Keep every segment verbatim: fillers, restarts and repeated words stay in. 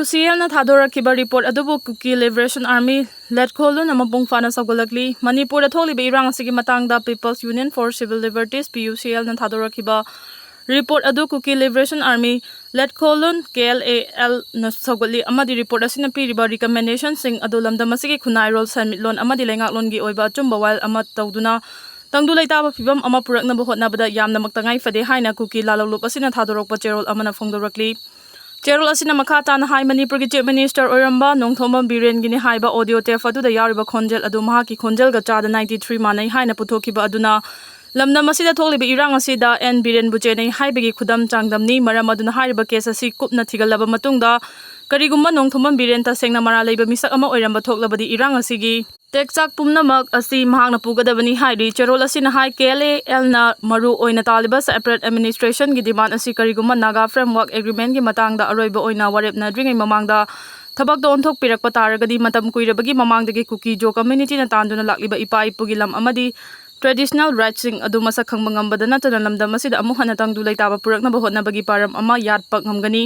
ꯁꯤ ꯑꯦꯜꯅ ꯊꯥꯗꯣꯔꯛꯈꯤꯕ ꯔꯤꯄꯣꯔꯠ ꯑꯗꯨꯕꯨ ꯀꯨꯀꯤ ꯂꯤꯕꯔꯦꯁꯟ ꯑꯥꯔꯃꯤ ꯂꯦꯠꯈꯣꯜꯂꯨꯟ ꯑꯃ ꯃꯄꯨꯡ ꯐꯥꯅ ꯁꯧꯒꯠꯂꯛꯂꯤ꯫ ꯃꯅꯤꯄꯨꯔꯗ ꯊꯣꯛꯂꯤꯕ ꯏꯔꯥꯡ ꯑꯁꯤꯒꯤ ꯃꯇꯥꯡꯗ People's Union for Civil Liberties, ꯄꯤ ꯌꯨ ꯁꯤ ꯑꯦꯜꯅ ꯊꯥꯗꯣꯔꯛꯈꯤꯕ ꯔꯤꯄꯣꯔꯠ ꯑꯗꯨ ꯀꯨꯀꯤ ꯂꯤꯕꯔꯦꯁꯟ ꯑꯥꯔꯃꯤ ꯂꯦꯠꯈꯣꯜꯂꯨꯟ, ꯀꯦ ꯑꯦꯜ ꯑꯦ ꯑꯦꯜꯅ ꯁꯧꯒꯠꯂꯤ ꯑꯃꯗꯤ ꯔꯤꯄꯣꯔꯠ ꯑꯁꯤꯅ ꯄꯤꯔꯤꯕ ꯔꯤꯀꯃꯦꯟꯗꯦꯁꯟꯁꯤꯡ ꯑꯗꯨ ꯂꯝꯗꯝ ꯑꯁꯤꯒꯤ ꯈꯨꯟꯅꯥꯏꯔꯣꯜ, ꯁꯦꯟꯃꯤꯠꯂꯣꯟ ꯑꯃꯗꯤ ꯂꯩꯉꯥꯛꯂꯣꯟꯒꯤ ꯑꯣꯏꯕ ꯑꯆꯨꯝꯕ ꯋꯥꯌꯦꯜ ꯑꯃ ꯇꯧꯗꯨꯅ ꯇꯪꯗꯨ ꯂꯩꯇꯥꯕ ꯐꯤꯕꯝ ꯑꯃ ꯄꯨꯔꯛꯅꯕ ꯍꯣꯠꯅꯕꯗ ꯌꯥꯝꯅꯃꯛ ꯇꯉꯥꯏ ꯐꯗꯦ ꯍꯥꯏꯅ ꯀꯨꯀꯤ ꯂꯥꯂꯣꯡꯂꯨꯞ ꯑꯁꯤꯅ ꯊꯥꯗꯣꯔꯛꯄ ꯆꯦꯔꯣꯜ ꯑꯃꯅ ꯐꯣꯡꯗꯣꯔꯛꯂꯤ꯫ ꯆꯦꯔꯣꯜ ꯑꯁꯤꯅ ꯃꯈꯥ ꯇꯥꯅ ꯍꯥꯏ, ꯃꯅꯤꯄꯨꯔꯒꯤ ꯆꯤꯐ ꯃꯤꯅꯤꯁꯇꯔ ꯑꯣꯏꯔꯝꯕ ꯅꯣꯡꯊꯣꯝꯕꯝ ꯕꯤꯔꯦꯟꯒꯤꯅꯤ ꯍꯥꯏꯕ ꯑꯣꯗꯤꯑꯣ ꯇꯦꯞ ꯑꯗꯨꯗ ꯌꯥꯎꯔꯤꯕ ꯈꯣꯟꯖꯦꯜ ꯑꯗꯨ ꯃꯍꯥꯛꯀꯤ ꯈꯣꯟꯖꯦꯜꯒ ꯆꯥꯗ ꯅꯥꯏꯟꯇꯤ ꯊ꯭ꯔꯤ ꯃꯥꯟꯅꯩ ꯍꯥꯏꯅ ꯄꯨꯊꯣꯛꯈꯤꯕ ꯑꯗꯨꯅ ꯂꯝꯗꯝ ꯑꯁꯤꯗ ꯊꯣꯛꯂꯤꯕ ꯏꯔꯥꯡ ꯑꯁꯤꯗ ꯑꯦꯟ ꯕꯤꯔꯦꯟꯕꯨ ꯆꯦꯟꯅꯩ ꯍꯥꯏꯕꯒꯤ ꯈꯨꯗꯝ ꯆꯥꯡꯗꯝꯅꯤ꯫ ꯃꯔꯝ ꯑꯗꯨꯅ ꯍꯥꯏꯔꯤꯕ ꯀꯦꯁ ꯑꯁꯤ ꯀꯨꯞꯅ ꯊꯤꯒꯠꯂꯕ ꯃꯇꯨꯡꯗ ꯀꯔꯤꯒꯨꯝꯕ ꯅꯣꯡꯊꯣꯝꯕꯝ ꯕꯤꯔꯦꯟ ꯇꯁꯦꯡꯅ ꯃꯔꯥꯜ ꯂꯩꯕ ꯃꯤꯁꯛ ꯑꯃ ꯑꯣꯏꯔꯝꯕ ꯊꯣꯛꯂꯕꯗꯤ ꯏꯔꯥꯡ ꯑꯁꯤꯒꯤ ꯇꯦꯛꯆꯥꯛ ꯄꯨꯝꯅꯃꯛ ꯑꯁꯤ ꯃꯍꯥꯛꯅ ꯄꯨꯒꯗꯕꯅꯤ ꯍꯥꯏꯔꯤ꯫ ꯆꯦꯔꯣꯜ ꯑꯁꯤꯅ ꯍꯥꯏ, ꯀꯦ ꯑꯦꯜ ꯑꯦ ꯑꯦꯜꯅ ꯃꯔꯨ ꯑꯣꯏꯅ ꯇꯥꯜꯂꯤꯕ ꯁꯦꯄꯔꯦꯠ ꯑꯦꯗꯃꯤꯅꯤꯁꯇ꯭ꯔꯦꯁꯟꯒꯤ ꯗꯤꯃꯥꯟ ꯑꯁꯤ ꯀꯔꯤꯒꯨꯝꯕ ꯅꯥꯒꯥ ꯐ꯭ꯔꯦꯝꯋꯥꯔꯛ ꯑꯦꯒ꯭ꯔꯤꯃꯦꯟꯒꯤ ꯃꯇꯥꯡꯗ ꯑꯔꯣꯏꯕ ꯑꯣꯏꯅ ꯋꯥꯔꯦꯞꯅꯗ꯭ꯔꯤꯉꯩ ꯃꯃꯥꯡꯗ ꯊꯕꯛꯇ ꯑꯣꯟꯊꯣꯛꯄꯤꯔꯛꯄ ꯇꯥꯔꯒꯗꯤ ꯃꯇꯝ ꯀꯨꯏꯔꯕꯒꯤ ꯃꯃꯥꯡꯗꯒꯤ ꯀꯨꯀꯤ ꯖꯣ ꯀꯝꯃ꯭ꯌꯨꯅꯤꯇꯤꯅ ꯇꯥꯟꯗꯨꯅ ꯂꯥꯛꯂꯤꯕ ꯏꯄꯥ ꯏꯄꯨꯒꯤ ꯂꯝ ꯑꯃꯗꯤ ꯇ꯭ꯔꯦꯗꯤꯁꯅꯦꯜ ꯔꯥꯏꯠꯁꯤꯡ ꯑꯗꯨ ꯃꯁꯛ ꯈꯪꯕ ꯉꯝꯕꯗ ꯅꯠꯇꯅ ꯂꯝꯗꯝ ꯑꯁꯤꯗ ꯑꯃꯨꯛ ꯍꯟꯅ ꯇꯪꯗꯨ ꯂꯩꯇꯥꯕ ꯄꯨꯔꯛꯅꯕ ꯍꯣꯠꯅꯕꯒꯤ ꯄꯥꯔꯝ ꯑꯃ ꯌꯥꯠꯄ ꯉꯝꯒꯅꯤ꯫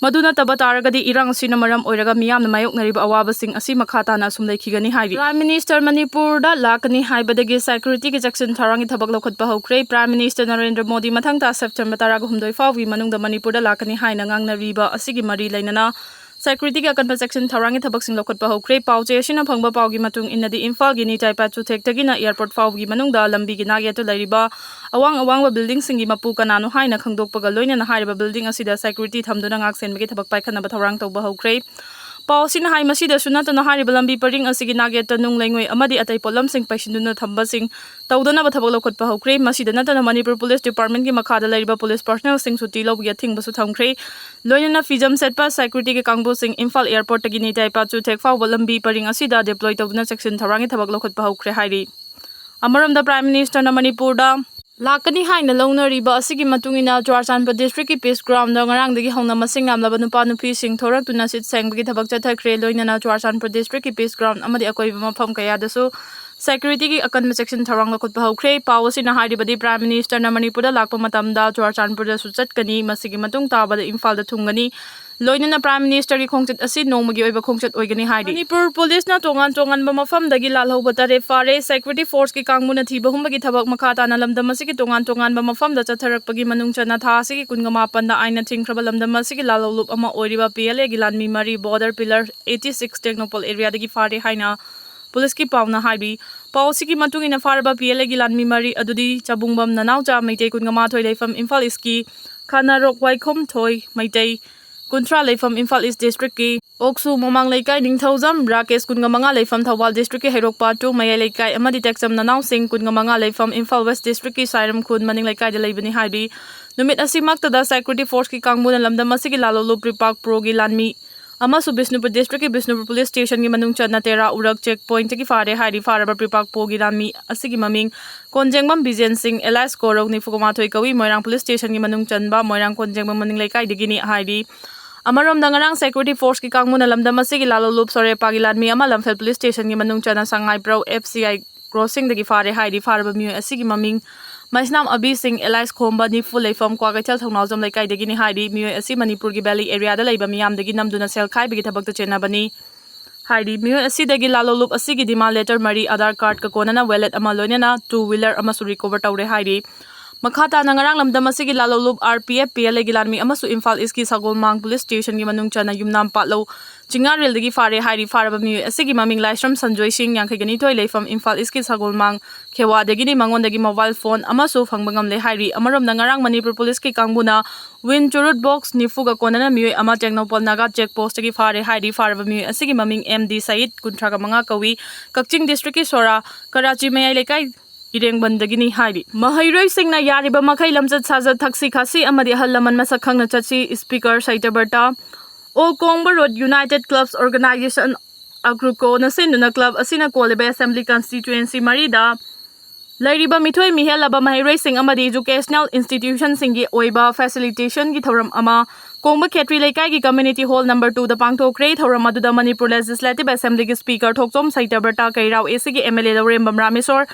ꯃꯗꯨ ꯅꯠꯇꯕ ꯇꯥꯔꯒꯗꯤ ꯏꯔꯥꯡ ꯑꯁꯤꯅ ꯃꯔꯝ ꯑꯣꯏꯔꯒ ꯃꯤꯌꯥꯝꯅ ꯃꯥꯌꯣꯛꯅꯔꯤꯕ ꯑꯋꯥꯕꯁꯤꯡ ꯑꯁꯤ ꯃꯈꯥ ꯇꯥꯅ ꯑꯁꯨꯝ ꯂꯩꯈꯤꯒꯅꯤ ꯍꯥꯏꯔꯤ꯫ ꯄ꯭ꯔꯥꯏꯝ ꯃꯤꯅꯤꯁꯇꯔ ꯃꯅꯤꯄꯨꯔꯗ ꯂꯥꯛꯀꯅꯤ ꯍꯥꯏꯕꯗꯒꯤ ꯁꯦꯀ꯭ꯌꯨꯔꯤꯇꯤꯒꯤ ꯆꯦꯛꯁꯤꯟ ꯊꯧꯔꯥꯡꯒꯤ ꯊꯕꯛ ꯂꯧꯈꯠꯄ ꯍꯧꯈ꯭ꯔꯦ꯫ ꯄ꯭ꯔꯥꯏꯝ ꯃꯤꯅꯤꯁꯇꯔ ꯅꯔꯦꯟꯗ꯭ꯔ ꯃꯣꯗꯤ ꯃꯊꯪ ꯊꯥ ꯁꯦꯞꯇꯦꯝꯕꯔ ꯇꯔꯥꯍꯨꯝꯗꯣꯏ ꯐꯥꯎꯒꯤ ꯃꯅꯨꯡꯗ ꯃꯅꯤꯄꯨꯔꯗ ꯂꯥꯛꯀꯅꯤ ꯍꯥꯏꯅ ꯉꯥꯡꯅꯔꯤꯕ ꯑꯁꯤꯒꯤ ꯃꯔꯤ ꯂꯩꯅꯅ ꯁꯦꯀ꯭ꯌꯨꯔꯤꯇꯤꯒꯤ ꯑꯀꯟꯕ ꯆꯦꯛꯁꯤꯟ ꯊꯧꯔꯥꯡꯒꯤ ꯊꯕꯛꯁꯤꯡ ꯂꯧꯈꯠꯄ ꯍꯧꯈ꯭ꯔꯦ꯫ ꯄꯥꯎ ꯆꯦ ꯑꯁꯤꯅ ꯐꯪꯕ ꯄꯥꯎꯒꯤ ꯃꯇꯨꯡ ꯏꯟꯅꯗꯤ ꯏꯝꯐꯥꯜꯒꯤ ꯅꯤꯇꯥꯏ ꯄꯥꯠ ꯆꯨꯊꯦꯛꯇꯒꯤꯅ ꯑꯦꯌꯥꯔꯄꯣꯔꯠ ꯐꯥꯎꯕꯒꯤ ꯃꯅꯨꯡꯗ ꯂꯝꯕꯤꯒꯤ ꯅꯥꯛꯌꯦꯠꯇ ꯂꯩꯔꯤꯕ ꯑꯋꯥꯡ ꯑꯋꯥꯡꯕ ꯕꯤꯜꯗꯤꯡꯁꯤꯡꯒꯤ ꯃꯄꯨ ꯀꯅꯥꯅꯣ ꯍꯥꯏꯅ ꯈꯪꯗꯣꯛꯄꯒ ꯂꯣꯏꯅꯅ ꯍꯥꯏꯔꯤꯕ ꯕꯤꯜꯗꯤꯡ ꯑꯁꯤꯗ ꯁꯦꯀ꯭ꯌꯨꯔꯤꯇꯤ ꯊꯝꯗꯨꯅ ꯉꯥꯛ ꯁꯦꯟꯕꯒꯤ ꯊꯕꯛ ꯄꯥꯏꯈꯠꯅꯕ ꯊꯧꯔꯥꯡ ꯇꯧꯕ ꯍꯧꯈ꯭ꯔꯦ꯫ ꯄꯥꯎ ꯑꯁꯤꯅ ꯍꯥꯏ, ꯃꯁꯤꯗꯁꯨ ꯅꯠꯇꯅ ꯍꯥꯏꯔꯤꯕ ꯂꯝꯕꯤ ꯄꯔꯤꯡ ꯑꯁꯤꯒꯤ ꯅꯥꯛꯌꯦꯠꯇ ꯅꯨꯡ ꯂꯩꯉꯣꯏ ꯑꯃꯗꯤ ꯑꯇꯩ ꯄꯣꯠꯂꯝꯁꯤꯡ ꯄꯩꯁꯤꯟꯗꯨꯅ ꯊꯝꯕꯁꯤꯡ ꯇꯧꯗꯅꯕ ꯊꯕꯛ ꯂꯧꯈꯠꯄ ꯍꯧꯈ꯭ꯔꯦ꯫ ꯃꯁꯤꯗ ꯅꯠꯇꯅ ꯃꯅꯤꯄꯨꯔ ꯄꯨꯂꯤꯁ ꯗꯤꯄꯥꯔꯠꯃꯦꯟꯒꯤ ꯃꯈꯥꯗ ꯂꯩꯔꯤꯕ ꯄꯨꯂꯤꯁ ꯄꯥꯔꯁꯅꯦꯜꯁꯤꯡ ꯁꯨꯇꯤ ꯂꯧꯕꯒꯤ ꯑꯊꯤꯡꯕꯁꯨ ꯊꯝꯈ꯭ꯔꯦ꯫ ꯂꯣꯏꯅꯅ ꯐꯤꯖꯝ ꯁꯦꯠꯄ ꯁꯦꯀ꯭ꯌꯨꯔꯤꯇꯤꯒꯤ ꯀꯥꯡꯕꯨꯁꯤꯡ ꯏꯝꯐꯥꯜ ꯑꯦꯌꯥꯔꯄꯣꯔꯠꯇꯒꯤ ꯅꯤꯇꯥꯏ ꯄꯥꯠ ꯆꯨꯊꯦꯛ ꯐꯥꯎꯕ ꯂꯝꯕꯤ ꯄꯔꯤꯡ ꯑꯁꯤꯗ ꯗꯤꯄ꯭ꯂꯣꯏ ꯇꯧꯗꯨꯅ ꯆꯦꯛꯁꯤꯟ ꯊꯧꯔꯥꯡꯒꯤ ꯊꯕꯛ ꯂꯧꯈꯠꯄ ꯍꯧꯈ꯭ꯔꯦ ꯍꯥꯏꯔꯤ꯫ ꯑꯃꯔꯣꯝꯗ ꯄ꯭ꯔꯥꯏꯝ ꯃꯤꯅꯤꯁꯇꯔꯅ ꯃꯅꯤꯄꯨꯔꯗ ꯂꯥꯛꯀꯅꯤ ꯍꯥꯏꯅ ꯂꯧꯅꯔꯤꯕ ꯑꯁꯤꯒꯤ ꯃꯇꯨꯡ ꯏꯟꯅ ꯆꯨꯔꯥꯆꯥꯟꯄꯨꯔ ꯗꯤꯁꯇ꯭ꯔꯤꯛꯀꯤ ꯄꯤꯁ ꯒ꯭ꯔꯥꯎꯟꯗ ꯉꯔꯥꯡꯗꯒꯤ ꯍꯧꯅ ꯃꯁꯤꯡ ꯌꯥꯝꯂꯕ ꯅꯨꯄꯥ ꯅꯨꯄꯤꯁꯤꯡ ꯊꯣꯔꯛꯇꯨꯅ ꯁꯤꯠ ꯁꯦꯡꯕꯒꯤ ꯊꯕꯛ ꯆꯠꯊꯈ꯭ꯔꯦ꯫ ꯂꯣꯏꯅꯅ ꯆꯨꯔꯥꯆꯥꯟꯄꯨꯔ ꯗꯤꯁꯇ꯭ꯔꯤꯛꯀꯤ ꯄꯤꯁ ꯒ꯭ꯔꯥꯎꯟ ꯑꯃꯗꯤ ꯑꯀꯣꯏꯕ ꯃꯐꯝ ꯀꯌꯥꯗꯁꯨ ꯁꯦꯀ꯭ꯌꯨꯔꯤꯇꯤꯒꯤ ꯑꯀꯟꯕ ꯆꯦꯛꯁꯤꯟ ꯊꯧꯔꯥꯡ ꯂꯧꯈꯠꯄ ꯍꯧꯈ꯭ꯔꯦ꯫ ꯄꯥꯎ ꯑꯁꯤꯅ ꯍꯥꯏꯔꯤꯕꯗꯤ, ꯄ꯭ꯔꯥꯏꯝ ꯃꯤꯅꯤꯁꯇꯔꯅ ꯃꯅꯤꯄꯨꯔꯗ ꯂꯥꯛꯄ ꯃꯇꯝꯗ ꯆꯨꯔꯥꯆꯥꯟꯄꯨꯔꯗꯁꯨ ꯆꯠꯀꯅꯤ꯫ ꯃꯁꯤꯒꯤ ꯃꯇꯨꯡ ꯇꯥꯕꯗ ꯏꯝꯐꯥꯜꯗ ꯊꯨꯡꯒꯅꯤ꯫ ꯂꯣꯏꯅꯅ ꯄ꯭ꯔꯥꯏꯝ ꯃꯤꯅꯤꯁꯇꯔꯒꯤ ꯈꯣꯡꯆꯠ ꯑꯁꯤ ꯅꯣꯡꯃꯒꯤ ꯑꯣꯏꯕ ꯈꯣꯡꯆꯠ ꯑꯣꯏꯒꯅꯤ ꯍꯥꯏꯔꯤ꯫ ꯃꯅꯤꯄꯨꯔ ꯄꯨꯂꯤꯁꯅ ꯇꯣꯉꯥꯟ ꯇꯣꯉꯥꯟꯕ ꯃꯐꯝꯗꯒꯤ ꯂꯥꯜꯍꯧꯕ ꯇꯔꯦꯠ ꯐꯥꯔꯦ꯫ ꯁꯦꯀ꯭ꯌꯨꯔꯤꯇꯤ ꯐꯣꯔꯁꯀꯤ ꯀꯥꯡꯕꯨꯅ ꯊꯤꯕ ꯍꯨꯝꯕꯒꯤ ꯊꯕꯛ ꯃꯈꯥ ꯇꯥꯅ ꯂꯝꯗꯝ ꯑꯁꯤꯒꯤ ꯇꯣꯉꯥꯟ ꯇꯣꯉꯥꯟꯕ ꯃꯐꯝꯗ ꯆꯠꯊꯔꯛꯄꯒꯤ ꯃꯅꯨꯡ ꯆꯟꯅ ꯊꯥ ꯑꯁꯤꯒꯤ ꯀꯨꯟꯃꯥꯄꯟꯗ ꯑꯥꯏꯟꯅ ꯊꯤꯡꯈ꯭ꯔꯕ ꯂꯝꯗꯝ ꯑꯁꯤꯒꯤ ꯂꯥꯜꯍꯧꯂꯨꯞ ꯑꯃ ꯑꯣꯏꯔꯤꯕ ꯄꯤ ꯑꯦꯜ ꯑꯦꯒꯤ ꯂꯥꯟꯃꯤ ꯃꯔꯤ border pillar eighty six Tengnoupal ꯑꯦꯔꯤꯌꯥꯗꯒꯤ ꯐꯥꯔꯦ ꯍꯥꯏꯅ ꯄꯨꯂꯤꯁꯀꯤ ꯄꯥꯎꯅ ꯍꯥꯏꯔꯤ꯫ ꯄꯥꯎ ꯑꯁꯤꯒꯤ ꯃꯇꯨꯡ ꯏꯟꯅ, ꯐꯥꯔꯕ ꯄꯤ ꯑꯦꯜ ꯑꯦꯒꯤ ꯂꯥꯟꯃꯤ ꯃꯔꯤ ꯑꯗꯨꯗꯤ ꯆꯕꯨꯡꯕꯝ ꯅꯅꯥꯎꯆꯥ, ꯃꯩꯇꯩ ꯀꯨꯟꯃꯉꯥ ꯂꯩꯐꯝ ꯏꯝꯐꯥꯜ ꯏꯁꯀꯤ ꯈꯥꯅꯥꯔꯣꯛ ꯋꯥꯏꯈꯣꯝꯊꯣꯏ, ꯃꯩꯇꯩ ꯀꯨꯟꯊ꯭ꯔꯥ ꯂꯩꯐꯝ ꯏꯝꯐꯥꯜ ꯏꯁ ꯗꯤꯁꯇ꯭ꯔꯤꯛꯀꯤ ꯑꯣꯛꯁꯨ ꯃꯃꯥꯡ ꯂꯩꯀꯥꯏ ꯅꯤꯡꯊꯧꯖꯝ ꯔꯥꯀꯦꯁ, ꯀꯨꯟꯃꯉꯥ ꯂꯩꯐꯝ ꯊꯧꯕꯥꯜ ꯗꯤꯁꯇ꯭ꯔꯤꯛꯀꯤ ꯍꯩꯔꯣꯛ ꯄꯥꯠꯇꯨ ꯃꯌꯥꯏ ꯂꯩꯀꯥꯏ, ꯑꯃꯗꯤ ꯇꯦꯛꯆꯝ ꯅꯅꯥꯎꯁꯤꯡ, ꯀꯨꯟꯃꯉꯥ ꯂꯩꯐꯝ ꯏꯝꯐꯥꯜ ꯋꯦꯁ ꯗꯤꯁꯇ꯭ꯔꯤꯛꯀꯤ ꯁꯥꯏꯔꯝ ꯈꯨꯟ ꯃꯅꯤꯡ ꯂꯩꯀꯥꯏꯗ ꯂꯩꯕꯅꯤ ꯍꯥꯏꯔꯤ꯫ ꯅꯨꯃꯤꯠ ꯑꯁꯤꯃꯛꯇꯗ ꯁꯦꯀ꯭ꯌꯨꯔꯤꯇꯤ ꯐꯣꯔꯁꯀꯤ ꯀꯥꯡꯕꯨꯅ ꯂꯝꯗꯝ ꯑꯁꯤꯒꯤ ꯂꯥꯂꯣꯂꯨꯞ ꯄ꯭ꯔꯤꯄꯥꯛ ꯄ꯭ꯔꯣꯒꯤ ꯂꯥꯟꯃꯤ ꯑꯃꯁꯨ ꯕꯤꯁꯅꯨꯄꯨꯔ ꯗꯤꯁꯇ꯭ꯔꯤꯛꯀꯤ ꯕꯤꯁꯅꯨꯄꯨꯔ ꯄꯨꯂꯤꯁ ꯁ꯭ꯇꯦꯁꯟꯒꯤ ꯃꯅꯨꯡ ꯆꯟꯅ ꯇꯦꯔꯥ ꯎꯔꯛ ꯆꯦꯛ ꯄꯣꯏꯟꯠꯇꯒꯤ ꯐꯥꯔꯦ ꯍꯥꯏꯔꯤ꯫ ꯐꯥꯔꯕ ꯄ꯭ꯔꯤꯄꯥꯛ ꯄ꯭ꯔꯣꯒꯤ ꯂꯥꯟꯃꯤ ꯑꯁꯤꯒꯤ ꯃꯃꯤꯡ ꯀꯣꯟꯖꯦꯡꯕꯝ ꯕꯤꯖꯦꯟ ꯁꯤꯡ, ꯑꯦꯂꯥꯏꯁ ꯀꯣꯔꯧ, ꯅꯤꯐꯨ ꯃꯥꯊꯣꯏ ꯀꯧꯏ, ꯃꯣꯏꯔꯥꯡ ꯄꯨꯂꯤꯁ ꯁ꯭ꯇꯦꯁꯟꯒꯤ ꯃꯅꯨꯡ ꯆꯟꯕ ꯃꯣꯏꯔꯥꯡ ꯀꯣꯟꯖꯦꯡꯕꯝ ꯃꯅꯤꯡ ꯂꯩꯀꯥꯏꯗꯒꯤꯅꯤ ꯍꯥꯏꯔꯤ꯫ ꯑꯃꯔꯣꯝꯗ, ꯉꯔꯥꯡ ꯁꯦꯀ꯭ꯌꯨꯔꯤꯇꯤ ꯐꯣꯔꯁꯀꯤ ꯀꯥꯡꯕꯨꯅ ꯂꯝꯗꯝ ꯑꯁꯤꯒꯤ ꯂꯥꯂꯣꯂꯨꯞ ꯁꯣꯔꯦꯄꯥꯒꯤ ꯂꯥꯟꯃꯤ ꯑꯃ ꯂꯝꯐꯦꯜ ꯄꯨꯂꯤꯁ ꯁ꯭ꯇꯦꯁꯟꯒꯤ ꯃꯅꯨꯡ ꯆꯟꯅ ꯁꯉꯥꯏꯄ꯭ꯔꯧ ꯑꯦꯐ ꯁꯤ ꯑꯥꯏ ꯀ꯭ꯔꯣꯁꯤꯡꯗꯒꯤ ꯐꯥꯔꯦ ꯍꯥꯏꯔꯤ꯫ ꯐꯥꯔꯕ ꯃꯤꯑꯣꯏ ꯑꯁꯤꯒꯤ ꯃꯃꯤꯡ ꯃꯩꯁꯅꯥꯝ ꯑꯕꯤ ꯁꯤꯡ, ꯑꯦꯂꯥꯏꯁ ꯈꯣꯝꯕ, ꯅꯤꯐꯨ ꯂꯩꯐꯝ ꯀ꯭ꯋꯥꯀꯩꯊꯦꯜ ꯊꯧꯅꯥꯎꯖꯝ ꯂꯩꯀꯥꯏꯗꯒꯤꯅꯤ ꯍꯥꯏꯔꯤ꯫ ꯃꯤꯑꯣꯏ ꯑꯁꯤ ꯃꯅꯤꯄꯨꯔꯒꯤ ꯚꯦꯂꯤ ꯑꯦꯔꯤꯌꯥꯗ ꯂꯩꯕ ꯃꯤꯌꯥꯝꯗꯒꯤ ꯅꯝꯗꯨꯅ ꯁꯦꯜ ꯈꯥꯏꯕꯒꯤ ꯊꯕꯛꯇ ꯆꯦꯟꯅꯕꯅꯤ ꯍꯥꯏꯔꯤ꯫ ꯃꯤꯑꯣꯏ ꯑꯁꯤꯗꯒꯤ ꯂꯥꯂꯣꯂꯨꯞ ꯑꯁꯤꯒꯤ ꯗꯤꯃꯥꯟ ꯂꯦꯇꯔ ꯃꯔꯤ, ꯑꯙꯥꯔ ꯀꯥꯔꯗꯀ ꯀꯣꯟꯅꯅ ꯋꯦꯂꯦꯠ ꯑꯃ, ꯂꯣꯏꯅꯅ ꯇꯨ ꯋꯤꯂꯔ ꯑꯃꯁꯨ ꯔꯤꯀꯣꯚꯔ ꯇꯧꯔꯦ ꯍꯥꯏꯔꯤ꯫ ꯃꯈꯥ ꯇꯥꯅ ꯉꯔꯥꯡ ꯂꯝꯗꯝ ꯑꯁꯤꯒꯤ ꯂꯥꯂꯣꯂꯨꯞ, R P F, P L ꯑꯦꯒꯤ ꯂꯥꯟꯃꯤ ꯑꯃꯁꯨ ꯏꯝꯐꯥꯜ ꯏꯁꯀꯤ ꯁꯒꯣꯜꯃꯥꯡ ꯄꯨꯂꯤꯁ ꯁ꯭ꯇꯦꯁꯟꯒꯤ ꯃꯅꯨꯡ ꯆꯟꯅ ꯌꯨꯝꯅꯥꯝ ꯄꯥꯠꯂꯧ ꯆꯤꯡꯉꯥꯔꯦꯜꯗꯒꯤ ꯐꯥꯔꯦ ꯍꯥꯏꯔꯤ꯫ ꯐꯥꯔꯕ ꯃꯤꯑꯣꯏ ꯑꯁꯤꯒꯤ ꯃꯃꯤꯡ ꯂꯥꯏꯁ꯭ꯔꯝ ꯁꯟꯖꯣꯏ ꯁꯤꯡ, ꯌꯥꯡꯈꯩꯒ ꯅꯤꯊꯣꯏ ꯂꯩꯐꯝ ꯏꯝꯐꯥꯜ ꯏꯁꯀꯤ ꯁꯒꯣꯜꯃꯥꯡ ꯈꯦꯋꯥꯗꯒꯤꯅꯤ꯫ ꯃꯉꯣꯟꯗꯒꯤ ꯃꯣꯕꯥꯏꯜ ꯐꯣꯟ ꯑꯃꯁꯨ ꯐꯪꯕ ꯉꯝꯂꯦ ꯍꯥꯏꯔꯤ꯫ ꯑꯃꯔꯣꯝꯗ, ꯉꯔꯥꯡ ꯃꯅꯤꯄꯨꯔ ꯄꯨꯂꯤꯁꯀꯤ ꯀꯥꯡꯕꯨꯅ ꯋꯤꯟ ꯆꯨꯔꯨꯠ ꯕꯣꯛꯁ ꯅꯤꯐꯨꯒ ꯀꯣꯟꯅꯅ ꯃꯤꯑꯣꯏ ꯑꯃ ꯇꯦꯡꯅꯧꯄꯜ ꯅꯥꯒꯥ ꯆꯦꯛ ꯄꯣꯁꯇꯒꯤ ꯐꯥꯔꯦ ꯍꯥꯏꯔꯤ꯫ ꯐꯥꯔꯕ ꯃꯤꯑꯣꯏ ꯑꯁꯤꯒꯤ ꯃꯃꯤꯡ ꯑꯦꯝ ꯗꯤ ꯁꯌꯤꯗ, ꯀꯨꯟꯊ꯭ꯔꯥꯒ ꯃꯉꯥ ꯀꯧꯏ, ꯀꯛꯆꯤꯡ ꯗꯤꯁꯇ꯭ꯔꯤꯛꯀꯤ ꯁꯣꯔꯥ ꯀꯔꯥꯆꯤ ꯃꯌꯥꯏ ꯂꯩꯀꯥꯏ ꯏꯔꯦꯡꯕꯟꯗꯒꯤꯅꯤ ꯍꯥꯏꯔꯤ꯫ ꯃꯍꯩꯔꯣꯏꯁꯤꯡꯅ ꯌꯥꯔꯤꯕ ꯃꯈꯩ ꯂꯝꯆꯠ ꯁꯥꯖꯠ, ꯊꯛꯁꯤ ꯈꯥꯁꯤ ꯑꯃꯗꯤ ꯑꯍꯜ ꯂꯃꯟ ꯃꯁꯛ ꯈꯪꯅ ꯆꯠꯁꯤ꯫ ꯁ꯭ꯄꯤꯀꯔ ꯁꯩꯇꯕꯔꯇ, all Kongba road united clubs organization, ꯑꯒ꯭ꯔꯨꯀꯣꯅ ꯁꯤꯟꯗꯨꯅ ꯀ꯭ꯂꯕ ꯑꯁꯤꯅ ꯀꯣꯜꯂꯤꯕ ꯑꯦꯁꯦꯝꯕ꯭ꯂꯤ ꯀꯟꯁꯇꯤꯇ꯭ꯌꯨꯑꯦꯟꯁꯤ ꯃꯔꯤꯗ ꯂꯩꯔꯤꯕ ꯃꯤꯊꯣꯏ ꯃꯤꯍꯦꯜꯂꯕ ꯃꯍꯩꯔꯣꯏꯁꯤꯡ ꯑꯃꯗꯤ ꯏꯖꯨꯀꯦꯁꯅꯦꯜ ꯏꯟꯁꯇꯤꯇ꯭ꯌꯨꯁꯟꯁꯤꯡꯒꯤ ꯑꯣꯏꯕ ꯐꯦꯁꯤꯂꯤꯇꯦꯁꯟꯒꯤ ꯊꯧꯔꯝ ꯑꯃ ꯀꯣꯡꯕ ꯈꯦꯇ꯭ꯔꯤ ꯂꯩꯀꯥꯏꯒꯤ community hall number two ꯗ ꯄꯥꯡꯊꯣꯛꯈ꯭ꯔꯦ꯫ ꯊꯧꯔꯝ ꯑꯗꯨꯗ ꯃꯅꯤꯄꯨꯔ Legislative Assembly ꯒꯤ Speaker ꯊꯣꯛꯆꯣꯝ ꯁꯩꯇꯕ꯭ꯔꯇ, ꯀꯩꯔꯥꯎ AC ꯒꯤ MLA ꯂꯧꯔꯦꯝꯕꯝ ꯔꯥꯃꯦꯁꯣꯔ,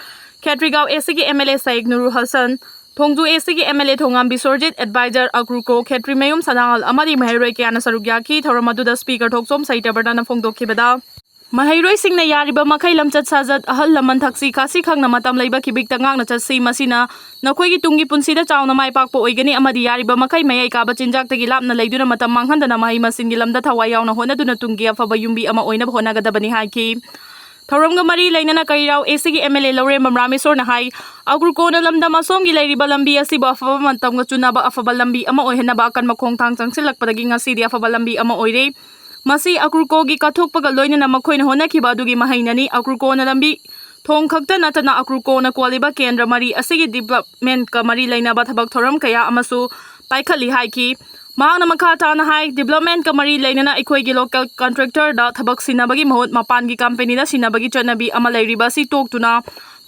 ꯈꯦꯇ꯭ꯔꯤꯒꯥꯎ AC ꯒꯤ MLA ꯁꯥꯏꯛ ꯅꯨꯔꯨ ꯍꯁꯟ, ꯊꯣꯡꯖꯨ AC ꯒꯤ MLA ꯊꯣꯉꯥꯝ ꯕꯤꯁ꯭ꯋꯔꯖꯤꯠ, advisor ꯑꯒ꯭ꯔꯨꯀꯣ, ꯈꯦꯇ꯭ꯔꯤ ꯃꯌꯨꯝ ꯁꯅꯥꯍꯜ ꯑꯃꯗꯤ ꯃꯍꯩꯔꯣꯏ ꯀꯌꯥꯅ ꯁꯔꯨꯛ ꯌꯥꯈꯤ꯫ ꯊꯧꯔꯝ ꯑꯗꯨꯗ Speaker ꯊꯣꯛꯆꯣꯝ ꯁꯩꯇꯕ꯭ꯔꯇꯅ ꯐꯣꯡꯗꯣꯛꯈꯤꯕꯗ, ꯃꯍꯩꯔꯣꯏꯁꯤꯡꯅ ꯌꯥꯔꯤꯕ ꯃꯈꯩ ꯂꯝꯆꯠ ꯁꯥꯖꯠ, ꯑꯍꯜ ꯂꯃꯟ ꯊꯛꯁꯤ ꯈꯥꯁꯤ ꯈꯪꯅ ꯃꯇꯝ ꯂꯩꯕ ꯈꯤꯕꯤꯛꯇ ꯉꯥꯛꯅ ꯆꯠꯁꯤ꯫ ꯃꯁꯤꯅ ꯅꯈꯣꯏꯒꯤ ꯇꯨꯡꯒꯤ ꯄꯨꯟꯁꯤꯗ ꯆꯥꯎꯅ ꯃꯥꯏ ꯄꯥꯛꯄ ꯑꯣꯏꯒꯅꯤ ꯑꯃꯗꯤ ꯌꯥꯔꯤꯕ ꯃꯈꯩ ꯃꯌꯥꯏ ꯀꯥꯕ ꯆꯤꯟꯖꯥꯛꯇꯒꯤ ꯂꯥꯞꯅ ꯂꯩꯗꯨꯅ ꯃꯇꯝ ꯃꯥꯡꯍꯟꯗꯅ ꯃꯍꯩ ꯃꯁꯤꯡꯒꯤ ꯂꯝꯗ ꯊꯋꯥꯏ ꯌꯥꯎꯅ ꯍꯣꯠꯅꯗꯨꯅ ꯇꯨꯡꯒꯤ ꯑꯐꯕ ꯌꯨꯝꯕꯤ ꯑꯃ ꯑꯣꯏꯅꯕ ꯍꯣꯠꯅꯒꯗꯕꯅꯤ ꯍꯥꯏꯈꯤ꯫ ꯊꯧꯔꯝꯒ ꯃꯔꯤ ꯂꯩꯅꯅ ꯀꯩꯔꯥꯎ AC ꯒꯤ MLA ꯂꯧꯔꯦꯝꯕꯝ ꯔꯥꯃꯦꯁꯣꯔꯅ ꯍꯥꯏ, ꯑꯒ꯭ꯔꯨꯀꯣꯅ ꯂꯝꯗꯝ ꯑꯁꯣꯝꯒꯤ ꯂꯩꯔꯤꯕ ꯂꯝꯕꯤ ꯑꯁꯤꯕꯨ ꯑꯐꯕ ꯃꯇꯝꯒ ꯆꯨꯅꯕ ꯑꯐꯕ ꯂꯝꯕꯤ ꯑꯃ ꯑꯣꯏꯍꯟꯅꯕ ꯑꯀꯟꯕ ꯈꯣꯡꯊꯥꯡ ꯆꯪꯁꯤꯜꯂꯛꯄꯗꯒꯤ ꯉꯁꯤꯗꯤ ꯑꯐꯕ ꯂꯝꯕꯤ ꯑꯃ ꯑꯣꯏꯔꯦ꯫ ꯃꯁꯤ ꯑꯒ꯭ꯔꯨꯀꯣꯒꯤ ꯀꯠꯊꯣꯛꯄꯒ ꯂꯣꯏꯅꯅ ꯃꯈꯣꯏꯅ ꯍꯣꯠꯅꯈꯤꯕ ꯑꯗꯨꯒꯤ ꯃꯍꯩꯅꯅꯤ꯫ ꯑꯒ꯭ꯔꯨꯀꯣꯅ ꯂꯝꯕꯤ ꯊꯣꯡ ꯈꯛꯇ ꯅꯠꯇꯅ ꯑꯒ꯭ꯔꯨꯀꯣꯅ ꯀꯣꯜꯂꯤꯕ ꯀꯦꯟꯗ꯭ꯔ ꯃꯔꯤ ꯑꯁꯤꯒꯤ development ꯀ ꯃꯔꯤ ꯂꯩꯅꯕ ꯊꯕꯛ ꯊꯧꯔꯝ ꯀꯌꯥ ꯑꯃꯁꯨ ꯄꯥꯏꯈꯠꯂꯤ ꯍꯥꯏꯈꯤ꯫ ꯃꯍꯥꯛꯅ ꯃꯈꯥ ꯇꯥꯅ ꯍꯥꯏ, development ꯀ ꯃꯔꯤ ꯂꯩꯅꯅ ꯑꯩꯈꯣꯏꯒꯤ local contractor ꯗ ꯊꯕꯛ ꯁꯤꯟꯅꯕꯒꯤ ꯃꯍꯨꯠ ꯃꯄꯥꯟꯒꯤ company ꯗ ꯁꯤꯟꯅꯕꯒꯤ ꯆꯠꯅꯕꯤ ꯑꯃ ꯂꯩꯔꯤꯕ ꯑꯁꯤ ꯇꯣꯛꯇꯨꯅ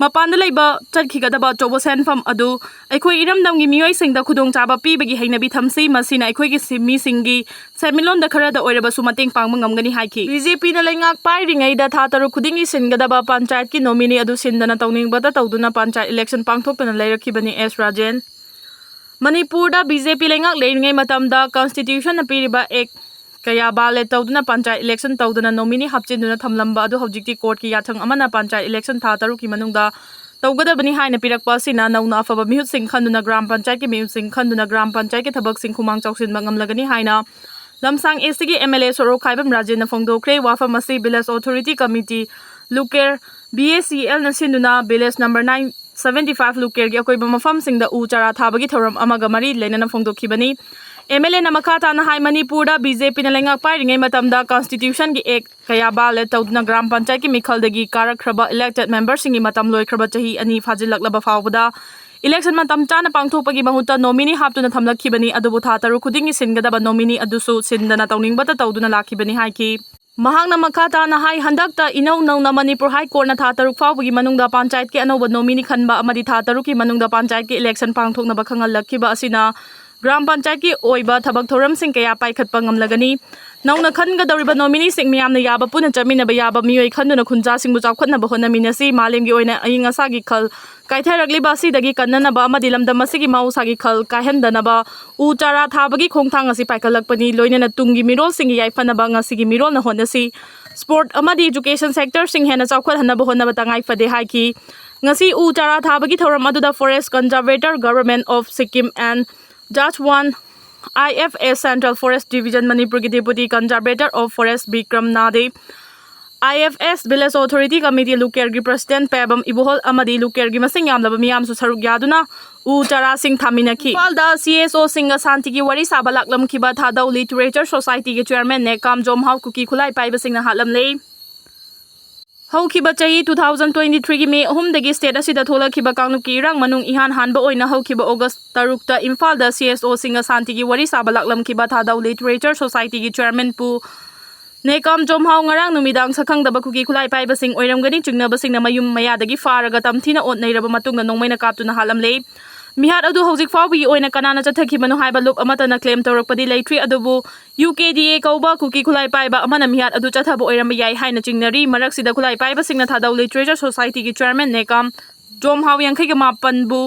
ꯃꯄꯥꯟꯗ ꯂꯩꯕ ꯆꯠꯈꯤꯒꯗꯕ ꯑꯆꯧꯕ ꯁꯦꯟꯐꯝ ꯑꯗꯨ ꯑꯩꯈꯣꯏ ꯏꯔꯝꯗꯝꯒꯤ ꯃꯤꯑꯣꯏꯁꯤꯡꯗ ꯈꯨꯗꯣꯡꯆꯥꯕ ꯄꯤꯕꯒꯤ ꯍꯩꯅꯕꯤ ꯊꯝꯁꯤ꯫ ꯃꯁꯤꯅ ꯑꯩꯈꯣꯏꯒꯤ ꯁꯤ-, ꯃꯤꯁꯤꯡꯒꯤ ꯁꯦꯟꯃꯤꯠꯂꯣꯟꯗ ꯈꯔꯗ ꯑꯣꯏꯔꯕꯁꯨ ꯃꯇꯦꯡ ꯄꯥꯡꯕ ꯉꯝꯒꯅꯤ ꯍꯥꯏꯈꯤ꯫ BJP ꯅ ꯂꯩꯉꯥꯛ ꯄꯥꯏꯔꯤꯉꯩꯗ ꯊꯥ ꯇꯔꯨꯛ ꯈꯨꯗꯤꯡꯒꯤ ꯁꯤꯟꯒꯗꯕ ꯄꯟꯆꯥꯌꯠꯀꯤ nominee ꯑꯗꯨ ꯁꯤꯟꯗꯅ ꯇꯧꯅꯤꯡꯕꯇ ꯇꯧꯗꯨꯅ ꯄꯟꯆꯥꯌꯠ election ꯄꯥꯡꯊꯣꯛꯇꯨꯅ ꯂꯩꯔꯛꯈꯤꯕꯅꯤ ꯑꯦꯁ ꯔꯥꯖꯦꯟ꯫ ꯃꯅꯤꯄꯨꯔꯗ BJP ꯂꯩꯉꯥꯛ ꯂꯩꯔꯤꯉꯩ ꯃꯇꯝꯗ constitution ꯅ ꯄꯤꯔꯤꯕ act ꯀꯌꯥ violate ꯇꯧꯗꯨꯅ ꯄꯟꯆꯥꯌꯠ election ꯇꯧꯗꯅ nominee ꯍꯥꯞꯆꯤꯟꯗꯨꯅ ꯊꯝꯂꯝꯕ ꯑꯗꯨ ꯍꯧꯖꯤꯛꯇꯤ court ꯀꯤ ꯌꯥꯊꯪ ꯑꯃꯅ ꯄꯟꯆꯥꯌꯠ election ꯊꯥ ꯇꯔꯨꯛꯀꯤ ꯃꯅꯨꯡꯗ ꯇꯧꯒꯗꯕꯅꯤ ꯍꯥꯏꯅ ꯄꯤꯔꯛꯄ ꯑꯁꯤꯅ ꯅꯧꯅ ꯑꯐꯕ ꯃꯤꯍꯨꯠꯁꯤꯡ ꯈꯟꯗꯨꯅ ꯒ꯭ꯔꯥꯝ ꯄꯟꯆꯥꯌꯠꯀꯤ ꯃꯤꯍꯨꯠꯁꯤꯡ ꯈꯟꯗꯨꯅ ꯒ꯭ꯔꯥꯝ ꯄꯟꯆꯥꯌꯠꯀꯤ ꯊꯕꯛꯁꯤꯡ ꯈꯨꯃꯥꯡ ꯆꯥꯎꯁꯤꯟꯕ ꯉꯝꯂꯒꯅꯤ ꯍꯥꯏꯅ ꯂꯝꯁꯥꯡ AC ꯒꯤ MLA ꯁꯣꯔꯣꯛꯈꯥꯏꯕꯝ ꯔꯥꯖꯦꯟꯅ ꯐꯣꯡꯗꯣꯛꯈ꯭ꯔꯦ꯫ ꯋꯥꯐꯝ ꯑꯁꯤ village authority committee ꯂꯨꯀꯦꯔ BACL ꯅ ꯁꯤꯟꯗꯨꯅ village number nine seventy five ꯂꯨꯀꯦꯔꯒꯤ ꯑꯀꯣꯏꯕ ꯃꯐꯝꯁꯤꯡꯗ ꯎ ꯆꯥꯔꯥ ꯊꯥꯕꯒꯤ ꯊꯧꯔꯝ ꯑꯃꯒ ꯃꯔꯤ ꯂꯩꯅꯅ ꯐꯣꯡꯗꯣꯛꯈꯤꯕꯅꯤ꯫ MLA ꯅ ꯃꯈꯥ ꯇꯥꯅ ꯍꯥꯏ, ꯃꯅꯤꯄꯨꯔꯗ BJP ꯅ ꯂꯩꯉꯥꯛ ꯄꯥꯏꯔꯤꯉꯩ ꯃꯇꯝꯗ constitution ꯒꯤ act ꯀꯌꯥ violate ꯇꯧꯗꯨꯅ ꯒ꯭ꯔꯥꯝ ꯄꯟꯆꯥꯌꯠꯀꯤ ꯃꯤꯈꯜꯗꯒꯤ ꯀꯥꯔꯛꯈ꯭ꯔꯕ elected member ꯁꯤꯡꯒꯤ ꯃꯇꯝ ꯂꯣꯏꯈ꯭ꯔꯕ ꯆꯍꯤ ꯑꯅꯤ ꯐꯥꯖꯤꯜꯂꯛꯂꯕ ꯐꯥꯎꯕꯗ election ꯃꯇꯝ ꯆꯥꯅ ꯄꯥꯡꯊꯣꯛꯄꯒꯤ ꯃꯍꯨꯠꯇ nominee ꯍꯥꯞꯇꯨꯅ ꯊꯝꯂꯛꯈꯤꯕꯅꯤ꯫ ꯑꯗꯨꯕꯨ ꯊꯥ ꯇꯔꯨꯛ ꯈꯨꯗꯤꯡꯒꯤ ꯁꯤꯟꯒꯗꯕ nominee ꯑꯗꯨꯁꯨ ꯁꯤꯟꯗꯅ ꯇꯧꯅꯤꯡꯕꯇ ꯇꯧꯗꯨꯅ ꯂꯥꯛꯈꯤꯕꯅꯤ ꯍꯥꯏꯈꯤ꯫ ꯃꯍꯥꯛꯅ ꯃꯈꯥ ꯇꯥꯅ ꯍꯥꯏ, ꯍꯟꯗꯛꯇ ꯏꯅꯧ ꯅꯧꯅ ꯃꯅꯤꯄꯨꯔ High Court ꯅ ꯊꯥ ꯇꯔꯨꯛ ꯐꯥꯎꯕꯒꯤ ꯃꯅꯨꯡꯗ ꯄꯟꯆꯥꯌꯠꯀꯤ ꯑꯅꯧꯕ nominee ꯈꯟꯕ ꯑꯃꯗꯤ ꯊꯥ ꯇꯔꯨꯛꯀꯤ ꯃꯅꯨꯡꯗ ꯄꯟꯆꯥꯌꯠꯀꯤ election ꯄꯥꯡꯊꯣꯛꯅꯕ ꯈꯪꯍꯜꯂꯛꯈꯤꯕ ꯑꯁꯤꯅ ꯒ꯭ꯔꯥꯝ ꯄꯟꯆꯥꯌꯠꯀꯤ ꯑꯣꯏꯕ ꯊꯕꯛ ꯊꯧꯔꯝꯁꯤꯡ ꯀꯌꯥ ꯄꯥꯏꯈꯠꯄ ꯉꯝꯂꯒꯅꯤ꯫ ꯅꯧꯅ ꯈꯟꯒꯗꯧꯔꯤꯕ ꯅꯣꯃꯤꯅꯤꯁꯤꯡ ꯃꯤꯌꯥꯝꯅ ꯌꯥꯕ ꯄꯨꯟꯅ ꯆꯠꯃꯤꯟꯅꯕ ꯌꯥꯕ ꯃꯤꯑꯣꯏ ꯈꯟꯗꯨꯅ ꯈꯨꯟꯖꯥꯁꯤꯡꯕꯨ ꯆꯥꯎꯈꯠꯅꯕ ꯍꯣꯠꯅꯃꯤꯟꯅꯁꯤ꯫ ꯃꯥꯂꯦꯝꯒꯤ ꯑꯣꯏꯅ ꯑꯏꯪ ꯑꯁꯥꯒꯤ ꯈꯜ ꯀꯥꯏꯊꯔꯛꯂꯤꯕ ꯑꯁꯤꯗꯒꯤ ꯀꯟꯅꯅꯕ ꯑꯃꯗꯤ ꯂꯝꯗꯝ ꯑꯁꯤꯒꯤ ꯃꯍꯧꯁꯥꯒꯤ ꯈꯜ ꯀꯥꯏꯍꯟꯗꯅꯕ ꯎ ꯆꯥꯔꯥ ꯊꯥꯕꯒꯤ ꯈꯣꯡꯊꯥꯡ ꯑꯁꯤ ꯄꯥꯏꯈꯠꯂꯛꯄꯅꯤ꯫ ꯂꯣꯏꯅꯅ ꯇꯨꯡꯒꯤ ꯃꯤꯔꯣꯜꯁꯤꯡꯒꯤ ꯌꯥꯏꯐꯅꯕ ꯉꯁꯤꯒꯤ ꯃꯤꯔꯣꯜꯅ ꯍꯣꯠꯅꯁꯤ꯫ ꯁ꯭ꯄꯣꯔꯠ ꯑꯃꯗꯤ ꯏꯖꯨꯀꯦꯁꯟ ꯁꯦꯛꯇꯔꯁꯤꯡ ꯍꯦꯟꯅ ꯆꯥꯎꯈꯠꯍꯟꯅꯕ ꯍꯣꯠꯅꯕ ꯇꯉꯥꯏ ꯐꯗꯦ ꯍꯥꯏꯈꯤ꯫ ꯉꯁꯤ ꯎ ꯆꯥꯔꯥ ꯊꯥꯕꯒꯤ ꯊꯧꯔꯝ ꯑꯗꯨꯗ Forest Conservator, Government of Sikkim and Jajwan, I F S, Central Forest Division, Manipur ꯒꯤ Deputy Conservator of Forest Bikram Nade, I F S Village Authority Committee ꯂꯨꯀꯦꯔꯒꯤ President Pebam ꯏꯕꯣꯍꯜ ꯑꯃꯗꯤ ꯂꯨꯀꯦꯔꯒꯤ ꯃꯁꯤꯡ ꯌꯥꯝꯂꯕ ꯃꯤꯌꯥꯝꯁꯨ ꯁꯔꯨꯛ ꯌꯥꯗꯨꯅ ꯎ ꯆꯥꯔꯥꯁꯤꯡ ꯊꯥꯃꯤꯟꯅꯈꯤ꯫ ꯏꯝꯐꯥꯜꯗ C S O ꯁꯤꯡꯒ ꯁꯥꯟꯇꯤꯒꯤ ꯋꯥꯔꯤ ꯁꯥꯕ ꯂꯥꯛꯂꯝꯈꯤꯕ ꯊꯥꯗꯧ Literature Society ꯒꯤ Chairman ꯅꯦꯀꯥꯝ ꯖꯣꯝꯍꯥꯎ ꯀꯨꯀꯤ ꯈꯨꯠꯂꯥꯏ ꯄꯥꯏꯕꯁꯤꯡꯅ ꯍꯥꯠꯂꯝꯂꯦ꯫ ꯍꯧꯈꯤꯕ ꯆꯍꯤ two thousand twenty three ꯒꯤ ꯃꯦ ꯑꯍꯨꯝꯗꯒꯤ state ꯑꯁꯤꯗ ꯊꯣꯛꯂꯛꯈꯤꯕ ꯀꯥꯡꯂꯨꯞꯀꯤ ꯏꯔꯥꯡ ꯃꯅꯨꯡ ꯏꯍꯥꯟ ꯍꯥꯟꯕ ꯑꯣꯏꯅ ꯍꯧꯈꯤꯕ August ꯇꯔꯨꯛꯇ ꯏꯝꯐꯥꯜꯗ C S O ꯁꯤꯡꯒ ꯁꯥꯟꯇꯤꯒꯤ ꯋꯥꯔꯤ ꯁꯥꯕ ꯂꯥꯛꯂꯝꯈꯤꯕ ꯊꯥꯗꯧ Literature Society ꯒꯤ Chairman ꯄꯨ ꯅꯦꯀꯥꯝ ꯖꯣꯝꯍꯥꯎ ꯉꯔꯥꯡ ꯅꯨꯃꯤꯗꯥꯡ ꯁꯛꯈꯪꯗꯕ ꯀꯨꯀꯤ ꯈꯨꯠꯂꯥꯏ ꯄꯥꯏꯕꯁꯤꯡ ꯑꯣꯏꯔꯝꯒꯅꯤ ꯆꯤꯡꯅꯕꯁꯤꯡꯅ ꯃꯌꯨꯝ ꯃꯌꯥꯗꯒꯤ ꯐꯥꯔꯒ ꯇꯝꯊꯤꯅ ꯑꯣꯠ ꯅꯩꯔꯕ ꯃꯇꯨꯡꯗ ꯅꯣꯡꯃꯩꯅ ꯀꯥꯞꯇꯨꯅ ꯍꯥꯠꯂꯝꯂꯦ꯫ ꯃꯤꯍꯥꯠ ꯑꯗꯨ ꯍꯧꯖꯤꯛ ꯐꯥꯎꯕꯒꯤ ꯑꯣꯏꯅ ꯀꯅꯥꯅ ꯆꯠꯊꯈꯤꯕꯅꯣ ꯍꯥꯏꯕ ꯂꯨꯞ ꯑꯃꯠꯇꯅ claim ꯇꯧꯔꯛꯄꯗꯤ ꯂꯩꯇ꯭ꯔꯤ, ꯑꯗꯨꯕꯨ U K D A ꯀꯧꯕ ꯀꯨꯀꯤ ꯈꯨꯠꯂꯥꯏ ꯄꯥꯏꯕ ꯑꯃꯅ ꯃꯤꯍꯥꯠ ꯑꯗꯨ ꯆꯠꯊꯕ ꯑꯣꯏꯔꯝꯕ ꯌꯥꯏ ꯍꯥꯏꯅ ꯆꯤꯡꯅꯔꯤ꯫ ꯃꯔꯛꯁꯤꯗ ꯈꯨꯠꯂꯥꯏ ꯄꯥꯏꯕꯁꯤꯡꯅ ꯊꯥꯗꯧ Literature Society ꯒꯤ Chairman ꯅꯦꯀꯥꯝ ꯖꯣꯝꯍꯥꯎ ꯌꯥꯡꯈꯩꯒ ꯃꯥꯄꯟꯕꯨ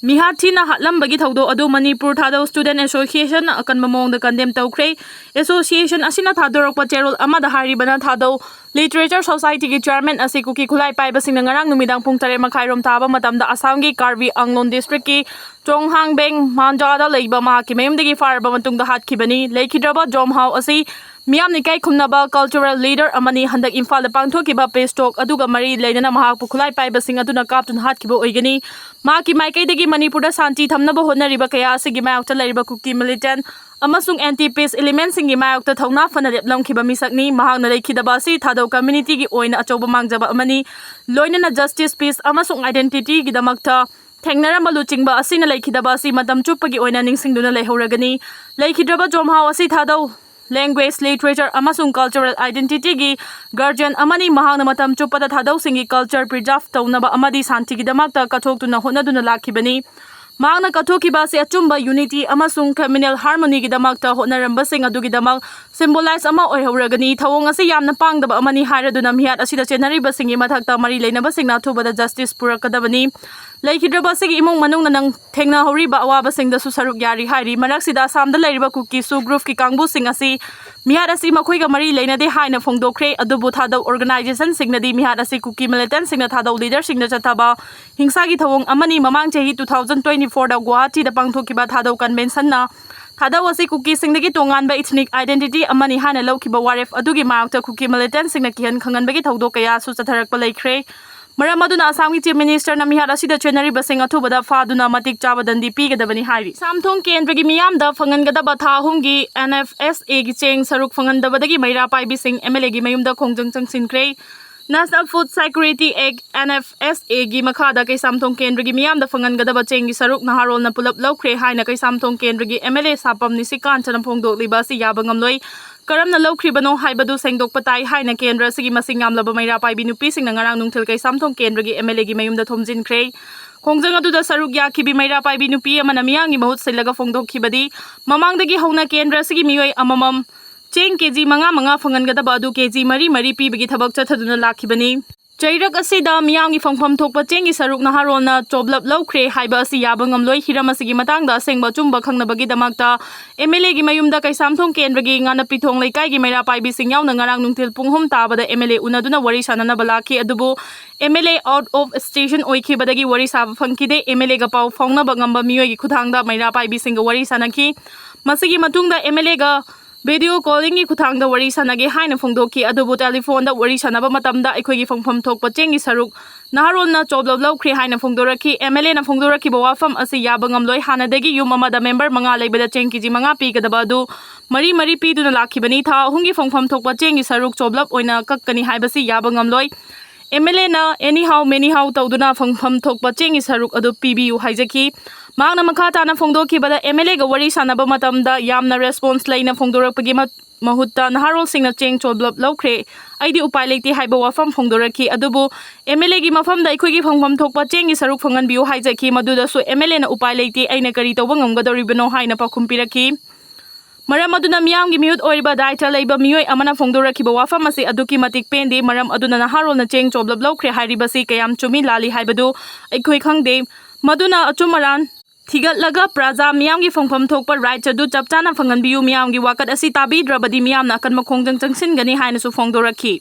ꯃꯤꯍꯥꯠ ꯊꯤꯅ ꯍꯥꯠꯂꯝꯕꯒꯤ ꯊꯧꯗꯣꯛ ꯑꯗꯨ ꯃꯅꯤꯄꯨꯔ ꯊꯥꯗꯧ Student Association ꯅ ꯑꯀꯟꯕ ꯃꯑꯣꯡꯗ condemn ꯇꯧꯈ꯭ꯔꯦ꯫ Association ꯑꯁꯤꯅ ꯊꯥꯗꯣꯔꯛꯄ ꯆꯦꯔꯣꯜ ꯑꯃꯗ ꯍꯥꯏꯔꯤꯕꯅ ꯊꯥꯗꯧ Literature Society ꯒꯤ Chairman ꯑꯁꯤ ꯀꯨꯀꯤ ꯈꯨꯠꯂꯥꯏ ꯄꯥꯏꯕꯁꯤꯡꯅ ꯉꯔꯥꯡ ꯅꯨꯃꯤꯗꯥꯡ ꯄꯨꯡ ꯇꯔꯦꯠ ꯃꯈꯥꯏꯔꯣꯝ ꯇꯥꯕ ꯃꯇꯝꯗ ꯑꯁꯥꯝꯒꯤ ꯀꯥꯔꯕꯤ ꯑꯪꯂꯣꯡ district ꯀꯤ ꯆꯣꯡꯍꯥꯡꯕꯦꯡ ꯃꯥꯟꯖꯥꯗ ꯂꯩꯕ ꯃꯍꯥꯛꯀꯤ ꯃꯌꯨꯝꯗꯒꯤ ꯐꯥꯔꯕ ꯃꯇꯨꯡꯗ ꯍꯥꯠꯈꯤꯕꯅꯤ꯫ ꯂꯩꯈꯤꯗ꯭ꯔꯕ ꯖꯣꯝꯍꯥꯎ ꯑꯁꯤ ꯃꯤꯌꯥꯝꯅ ꯏꯀꯥꯏ ꯈꯨꯝꯅꯕ cultural leader ꯑꯃꯅꯤ꯫ ꯍꯟꯗꯛ ꯏꯝꯐꯥꯜꯗ ꯄꯥꯡꯊꯣꯛꯈꯤꯕ peace talk ꯑꯗꯨꯒ ꯃꯔꯤ ꯂꯩꯅꯅ ꯃꯍꯥꯛꯄꯨ ꯈꯨꯠꯂꯥꯏ ꯄꯥꯏꯕꯁꯤꯡ ꯑꯗꯨꯅ ꯀꯥꯞꯇꯨꯅ ꯍꯥꯠꯈꯤꯕ ꯑꯣꯏꯒꯅꯤ꯫ ꯃꯍꯥꯛꯀꯤ ꯃꯥꯏꯀꯩꯗꯒꯤ ꯃꯅꯤꯄꯨꯔꯗ ꯁꯥꯟꯇꯤ ꯊꯝꯅꯕ ꯍꯣꯠꯅꯔꯤꯕ ꯀꯌꯥ ꯑꯁꯤꯒꯤ ꯃꯥꯌꯣꯛꯇ ꯂꯩꯔꯤꯕ ꯀꯨꯀꯤ militant ꯑꯃꯁꯨꯡ anti peace element ꯁꯤꯡꯒꯤ ꯃꯥꯌꯣꯛꯇ ꯊꯧꯅꯥ ꯐꯅ ꯂꯦꯞꯂꯝꯈꯤꯕ ꯃꯤꯁꯛꯅꯤ꯫ ꯃꯍꯥꯛꯅ ꯂꯩꯈꯤꯗꯕ ꯑꯁꯤ ꯊꯥꯗꯧ community ꯒꯤ ꯑꯣꯏꯅ ꯑꯆꯧꯕ ꯃꯥꯡꯖꯕ ꯑꯃꯅꯤ꯫ ꯂꯣꯏꯅꯅ justice, peace ꯑꯃꯁꯨꯡ identity ꯒꯤꯗꯃꯛꯇ ꯊꯦꯡꯅꯔꯝꯕ ꯂꯨꯆꯤꯡꯕ ꯑꯁꯤꯅ ꯂꯩꯈꯤꯗꯕ ꯑꯁꯤ ꯃꯇꯝ ꯆꯨꯞꯄꯒꯤ ꯑꯣꯏꯅ ꯅꯤꯡꯁꯤꯡꯗꯨꯅ ꯂꯩꯍꯧꯔꯒꯅꯤ꯫ ꯂꯩꯈꯤꯗ꯭ꯔꯕ ꯖꯣꯝꯍꯥꯎ ꯑꯁꯤ ꯊꯥꯗꯧ language, literature ꯑꯃꯁꯨꯡ cultural identity ꯒꯤ guardian ꯑꯃꯅꯤ꯫ ꯃꯍꯥꯛꯅ ꯃꯇꯝ ꯆꯨꯞꯄꯗ ꯊꯥꯗꯧꯁꯤꯡꯒꯤ culture preserve ꯇꯧꯅꯕ ꯑꯃꯗꯤ ꯁꯥꯟꯇꯤꯒꯤꯗꯃꯛꯇ ꯀꯠꯊꯣꯛꯇꯨꯅ ꯍꯣꯠꯅꯗꯨꯅ ꯂꯥꯛꯈꯤꯕꯅꯤ꯫ ꯃꯍꯥꯛꯅ ꯀꯠꯊꯣꯛꯈꯤꯕ ꯑꯁꯤ ꯑꯆꯨꯝꯕ unity ꯑꯃꯁꯨꯡ communal harmonyꯒꯤꯗꯃꯛꯇ ꯍꯣꯠꯅꯔꯝꯕꯁꯤꯡ ꯑꯗꯨꯒꯤꯗꯃꯛ symbolize ꯑꯃ ꯑꯣꯏꯍꯧꯔꯒꯅꯤ꯫ ꯊꯧꯑꯣꯡ ꯑꯁꯤ ꯌꯥꯝꯅ ꯄꯥꯡꯗꯕ ꯑꯃꯅꯤ ꯍꯥꯏꯔꯗꯨꯅ ꯃꯤꯍꯥꯠ ꯑꯁꯤꯗ ꯆꯦꯟꯅꯔꯤꯕꯁꯤꯡꯒꯤ ꯃꯊꯛꯇ ꯃꯔꯤ ꯂꯩꯅꯕꯁꯤꯡꯅ ꯑꯊꯨꯕꯗ justice ꯄꯨꯔꯛꯀꯗꯕꯅꯤ꯫ ꯂꯩꯈꯤꯗ꯭ꯔꯕ ꯑꯁꯤꯒꯤ ꯏꯃꯨꯡ ꯃꯅꯨꯡꯅ ꯅꯪ ꯊꯦꯡꯅꯍꯧꯔꯤꯕ ꯑꯋꯥꯕꯁꯤꯡꯗꯁꯨ ꯁꯔꯨꯛ ꯌꯥꯔꯤ ꯍꯥꯏꯔꯤ꯫ ꯃꯔꯛꯁꯤꯗ ꯑꯁꯥꯝꯗ ꯂꯩꯔꯤꯕ ꯀꯨꯀꯤ ꯁꯨ groupꯀꯤ ꯀꯥꯡꯕꯨꯁꯤꯡ ꯑꯁꯤ ꯃꯤꯍꯥꯠ ꯑꯁꯤ ꯃꯈꯣꯏꯒ ꯃꯔꯤ ꯂꯩꯅꯗꯦ ꯍꯥꯏꯅ ꯐꯣꯡꯗꯣꯛꯈ꯭ꯔꯦ꯫ ꯑꯗꯨꯕꯨ ꯊꯥꯗꯧ organisationꯁꯤꯡꯅꯗꯤ ꯃꯤꯍꯥꯠ ꯑꯁꯤ ꯀꯨꯀꯤ militantꯁꯤꯡꯅ ꯊꯥꯗꯧ leaderꯁꯤꯡꯗ ꯆꯠꯊꯕ ꯍꯤꯡꯁꯥꯒꯤ ꯊꯧꯑꯣꯡ ꯑꯃꯅꯤ꯫ ꯃꯃꯥꯡ ꯆꯍꯤ two thousand twenty fourꯗ ꯒꯨꯋꯥꯍꯥꯇꯤꯗ ꯄꯥꯡꯊꯣꯛꯈꯤꯕ ꯊꯥꯗꯧ conventionꯅ ꯊꯥꯗꯧ ꯑꯁꯤ ꯀꯨꯀꯤꯁꯤꯡꯗꯒꯤ ꯇꯣꯉꯥꯟꯕ ethnic identity ꯑꯃꯅꯤ ꯍꯥꯏꯅ ꯂꯧꯈꯤꯕ ꯋꯥꯔꯦꯞ ꯑꯗꯨꯒꯤ ꯃꯥꯌꯣꯛꯇ ꯀꯨꯀꯤ militantꯁꯤꯡꯅ ꯀꯤꯍꯟ ꯈꯪꯍꯟꯕꯒꯤ ꯊꯧꯗꯣꯛ ꯀꯌꯥꯁꯨ ꯆꯠꯊꯔꯛꯄ ꯂꯩꯈ꯭ꯔꯦ꯫ ꯃꯔꯝ ꯑꯗꯨꯅ ꯑꯁꯥꯝꯒꯤ Chief Ministerꯅ ꯃꯤꯍꯥꯠ ꯑꯁꯤꯗ ꯆꯦꯟꯅꯔꯤꯕꯁꯤꯡ ꯑꯊꯨꯕꯗ ꯐꯥꯗꯨꯅ ꯃꯇꯤꯛ ꯆꯥꯕ ꯗꯟꯗꯤ ꯄꯤꯒꯗꯕꯅꯤ ꯍꯥꯏꯔꯤ꯫ ꯀꯩꯁꯥꯝꯊꯣꯡ ꯀꯦꯟꯗ꯭ꯔꯒꯤ ꯃꯤꯌꯥꯝꯗ ꯐꯪꯍꯟꯒꯗꯕ ꯊꯥ ꯑꯍꯨꯝꯒꯤ NFSAꯒꯤ ꯆꯦꯡ ꯁꯔꯨꯛ ꯐꯪꯍꯟꯗꯕꯗꯒꯤ ꯃꯩꯔꯥ ꯄꯥꯏꯕꯤꯁꯤꯡ MLAꯒꯤ ꯃꯌꯨꯝꯗ ꯈꯣꯡꯖꯪ ꯆꯪꯁꯤꯟꯈ꯭ꯔꯦ꯫ National Food Security Act, NFSAꯒꯤ ꯃꯈꯥꯗ ꯀꯩꯁꯥꯝꯊꯣꯡ ꯀꯦꯟꯗ꯭ꯔꯒꯤ ꯃꯤꯌꯥꯝꯗ ꯐꯪꯍꯟꯒꯗꯕ ꯆꯦꯡꯒꯤ ꯁꯔꯨꯛ ꯅꯍꯥꯔꯣꯜꯅ ꯄꯨꯂꯞ ꯂꯧꯈ꯭ꯔꯦ ꯍꯥꯏꯅ ꯀꯩꯁꯥꯝꯊꯣꯡ ꯀꯦꯟꯗ꯭ꯔꯒꯤ MLA ꯁꯥꯄꯝ ꯅꯤꯁꯤꯀꯥꯟꯇꯅ ꯐꯣꯡꯗꯣꯛꯂꯤꯕ ꯑꯁꯤ ꯌꯥꯕ ꯉꯝꯂꯣꯏ꯫ ꯀꯔꯝꯅ ꯂꯧꯈ꯭ꯔꯤꯕꯅꯣ ꯍꯥꯏꯕꯗꯨ ꯁꯦꯡꯗꯣꯛꯄ ꯇꯥꯏ ꯍꯥꯏꯅ ꯀꯦꯟꯗ꯭ꯔ ꯑꯁꯤꯒꯤ ꯃꯁꯤꯡ ꯌꯥꯝꯂꯕ ꯃꯩꯔꯥ ꯄꯥꯏꯕꯤ ꯅꯨꯄꯤꯁꯤꯡꯅ ꯉꯔꯥꯡ ꯅꯨꯡꯊꯤꯜ ꯀꯩꯁꯥꯝꯊꯣꯡ ꯀꯦꯟꯗ꯭ꯔꯒꯤ MLAꯒꯤ ꯃꯌꯨꯝꯗ ꯊꯣꯝꯖꯤꯟꯈ꯭ꯔꯦ꯫ ꯈꯣꯡꯖꯪ ꯑꯗꯨꯗ ꯁꯔꯨꯛ ꯌꯥꯈꯤꯕꯤ ꯃꯩꯔꯥ ꯄꯥꯏꯕꯤ ꯅꯨꯄꯤ ꯑꯃꯅ ꯃꯤꯌꯥꯝꯒꯤ ꯃꯍꯨꯠ ꯁꯤꯜꯂꯒ ꯐꯣꯡꯗꯣꯛꯈꯤꯕꯗꯤ, ꯃꯃꯥꯡꯗꯒꯤ ꯍꯧꯅ ꯀꯦꯟꯗ꯭ꯔ ꯑꯁꯤꯒꯤ ꯃꯤꯑꯣꯏ ꯑꯃꯃꯝ ꯆꯦꯡ ꯀꯦꯖꯤ ꯃꯉꯥ ꯃꯉꯥ ꯐꯪꯍꯟꯒꯗꯕ ꯑꯗꯨ ꯀꯦꯖꯤ ꯃꯔꯤ ꯃꯔꯤ ꯄꯤꯕꯒꯤ ꯊꯕꯛ ꯆꯠꯊꯗꯨꯅ ꯂꯥꯛꯈꯤꯕꯅꯤ꯫ ꯆꯩꯔꯛ ꯑꯁꯤꯗ ꯃꯤꯌꯥꯝꯒꯤ ꯐꯪꯐꯝ ꯊꯣꯛꯄ ꯆꯦꯡꯒꯤ ꯁꯔꯨꯛ ꯅꯍꯥꯔꯣꯜꯅ ꯆꯣꯞꯂꯞ ꯂꯧꯈ꯭ꯔꯦ ꯍꯥꯏꯕ ꯑꯁꯤ ꯌꯥꯕ ꯉꯝꯂꯣꯏ꯫ ꯍꯤꯔꯝ ꯑꯁꯤꯒꯤ ꯃꯇꯥꯡꯗ ꯑꯁꯦꯡꯕ ꯑꯆꯨꯝꯕ ꯈꯪꯅꯕꯒꯤꯗꯃꯛꯇ MLAꯒꯤ ꯃꯌꯨꯝꯗ ꯀꯩꯁꯥꯝꯊꯣꯡ ꯀꯦꯟꯗ꯭ꯔꯒꯤ ꯉꯥꯅꯞꯄꯤꯊꯣꯡ ꯂꯩꯀꯥꯏꯒꯤ ꯃꯩꯔꯥ ꯄꯥꯏꯕꯤꯁꯤꯡ ꯌꯥꯎꯅ ꯉꯔꯥꯡ ꯅꯨꯡꯊꯤꯜ ꯄꯨꯡ ꯑꯍꯨꯝ ꯇꯥꯕꯗ MLA ꯎꯅꯗꯨꯅ ꯋꯥꯔꯤ ꯁꯥꯟꯅꯅꯕ ꯂꯥꯛꯈꯤ꯫ ꯑꯗꯨꯕꯨ MLA out of station ꯑꯣꯏꯈꯤꯕꯗꯒꯤ ꯋꯥꯔꯤ ꯁꯥꯕ ꯐꯪꯈꯤꯗꯦ꯫ MLAꯒ ꯄꯥꯎ ꯐꯥꯎꯅꯕ ꯉꯝꯕ ꯃꯤꯑꯣꯏꯒꯤ ꯈꯨꯠꯊꯥꯡꯗ ꯃꯩꯔꯥ ꯄꯥꯏꯕꯤꯁꯤꯡꯒ ꯋꯥꯔꯤ ꯁꯥꯟꯅꯈꯤ꯫ ꯃꯁꯤꯒꯤ ꯃꯇꯨꯡꯗ MLAꯒ video callingꯒꯤ ꯈꯨꯠꯊꯥꯡꯗ ꯋꯥꯔꯤ ꯁꯥꯟꯅꯒꯦ ꯍꯥꯏꯅ ꯐꯣꯡꯗꯣꯛꯈꯤ꯫ ꯑꯗꯨꯕꯨ telephoneꯗ ꯋꯥꯔꯤ ꯁꯥꯟꯅꯕ ꯃꯇꯝꯗ ꯑꯩꯈꯣꯏꯒꯤ ꯐꯪꯐꯝ ꯊꯣꯛꯄ ꯆꯦꯡꯒꯤ ꯁꯔꯨꯛ ꯅꯍꯥꯔꯣꯜꯅ ꯆꯣꯞꯂꯞ ꯂꯧꯈ꯭ꯔꯦ ꯍꯥꯏꯅ ꯐꯣꯡꯗꯣꯔꯛꯈꯤ꯫ MLAꯅ ꯐꯣꯡꯗꯣꯔꯛꯈꯤꯕ ꯋꯥꯐꯝ ꯑꯁꯤ ꯌꯥꯕ ꯉꯝꯂꯣꯏ꯫ ꯍꯥꯟꯅꯗꯒꯤ ꯌꯨꯝ ꯑꯃꯗ member ꯃꯉꯥ ꯂꯩꯕꯗ ꯆꯦꯡ ꯀꯦꯖꯤ ꯃꯉꯥ ꯄꯤꯒꯗꯕ ꯑꯗꯨ ꯃꯔꯤ ꯃꯔꯤ ꯄꯤꯗꯨꯅ ꯂꯥꯛꯈꯤꯕꯅꯤ꯫ ꯊꯥ ꯑꯍꯨꯝꯒꯤ ꯐꯪꯐꯝ ꯊꯣꯛꯄ ꯆꯦꯡꯒꯤ ꯁꯔꯨꯛ ꯆꯣꯞꯂꯞ ꯑꯣꯏꯅ ꯀꯛꯀꯅꯤ ꯍꯥꯏꯕꯁꯤ ꯌꯥꯕ ꯉꯝꯂꯣꯏ꯫ MLAꯅ anyhow manyhow ꯇꯧꯗꯨꯅ ꯐꯪꯐꯝ ꯊꯣꯛꯄ ꯆꯦꯡꯒꯤ ꯁꯔꯨꯛ ꯑꯗꯨ ꯄꯤꯕꯤꯌꯨ ꯍꯥꯏꯖꯈꯤ꯫ ꯃꯍꯥꯛꯅ ꯃꯈꯥ ꯇꯥꯅ ꯐꯣꯡꯗꯣꯛꯈꯤꯕꯗ, MLAꯒ ꯋꯥꯔꯤ ꯁꯥꯟꯅꯕ ꯃꯇꯝꯗ ꯌꯥꯝꯅ response ꯂꯩꯅ ꯐꯣꯡꯗꯣꯔꯛꯄꯒꯤ ꯃ-, ꯃꯍꯨꯠꯇ ꯅꯍꯥꯔꯣꯜꯁꯤꯡꯅ ꯆꯦꯡ ꯆꯣꯂꯞ ꯂꯧꯈ꯭ꯔꯦ꯫ ꯑꯩꯗꯤ ꯎꯄꯥꯏ ꯂꯩꯇꯦ ꯍꯥꯏꯕ ꯋꯥꯐꯝ ꯐꯣꯡꯗꯣꯔꯛꯈꯤ꯫ ꯑꯗꯨꯕꯨ MLAꯒꯤ ꯃꯐꯝꯗ ꯑꯩꯈꯣꯏꯒꯤ ꯐꯪꯐꯝ ꯊꯣꯛꯄ ꯆꯦꯡꯒꯤ ꯁꯔꯨꯛ ꯐꯪꯍꯟꯕꯤꯌꯨ ꯍꯥꯏꯖꯈꯤ꯫ ꯃꯗꯨꯗꯁꯨ MLAꯅ "ꯎꯄꯥꯏ ꯂꯩꯇꯦ, ꯑꯩꯅ ꯀꯔꯤ ꯇꯧꯕ ꯉꯝꯒꯗꯧꯔꯤꯕꯅꯣ?" ꯍꯥꯏꯅ ꯄꯥꯎꯈꯨꯝ ꯄꯤꯔꯛꯈꯤ꯫ ꯃꯔꯝ ꯑꯗꯨꯅ ꯃꯤꯌꯥꯝꯒꯤ ꯃꯤꯍꯨꯠ ꯑꯣꯏꯔꯤꯕ ꯗꯥꯏꯇ ꯂꯩꯕ ꯃꯤꯑꯣꯏ ꯑꯃꯅ ꯐꯣꯡꯗꯣꯔꯛꯈꯤꯕ ꯋꯥꯐꯝ ꯑꯁꯤ ꯑꯗꯨꯛꯀꯤ ꯃꯇꯤꯛ ꯄꯦꯟꯗꯦ꯫ ꯃꯔꯝ ꯑꯗꯨꯅ ꯅꯍꯥꯔꯣꯜꯅ ꯆꯦꯡ ꯆꯣꯂꯞ ꯂꯧꯈ꯭ꯔꯦ ꯍꯥꯏꯔꯤꯕꯁꯤ ꯀꯌꯥꯝ ꯆꯨꯝꯃꯤ ꯂꯥꯜꯂꯤ ꯍꯥꯏꯕꯗꯨ ꯑꯩꯈꯣꯏ ꯈꯪꯗꯦ꯫ ꯃꯗꯨꯅ ꯑꯆꯨꯝ ꯑꯔꯥꯟ ꯊꯤꯒꯠꯂꯒ ꯄ꯭ꯔꯖꯥ ꯃꯤꯌꯥꯝꯒꯤ ꯐꯪꯐꯝ ꯊꯣꯛꯄ ꯔꯥꯏꯠꯁ ꯑꯗꯨ ꯆꯞ ꯆꯥꯅ ꯐꯪꯍꯟꯕꯤꯌꯨ꯫ ꯃꯤꯌꯥꯝꯒꯤ ꯋꯥꯀꯠ ꯑꯁꯤ ꯇꯥꯕꯤꯗ꯭ꯔꯕꯗꯤ ꯃꯤꯌꯥꯝꯅ ꯑꯀꯟꯕ ꯈꯣꯡꯖꯪ ꯆꯪꯁꯤꯟꯒꯅꯤ ꯍꯥꯏꯅꯁꯨ ꯐꯣꯡꯗꯣꯔꯛꯈꯤ꯫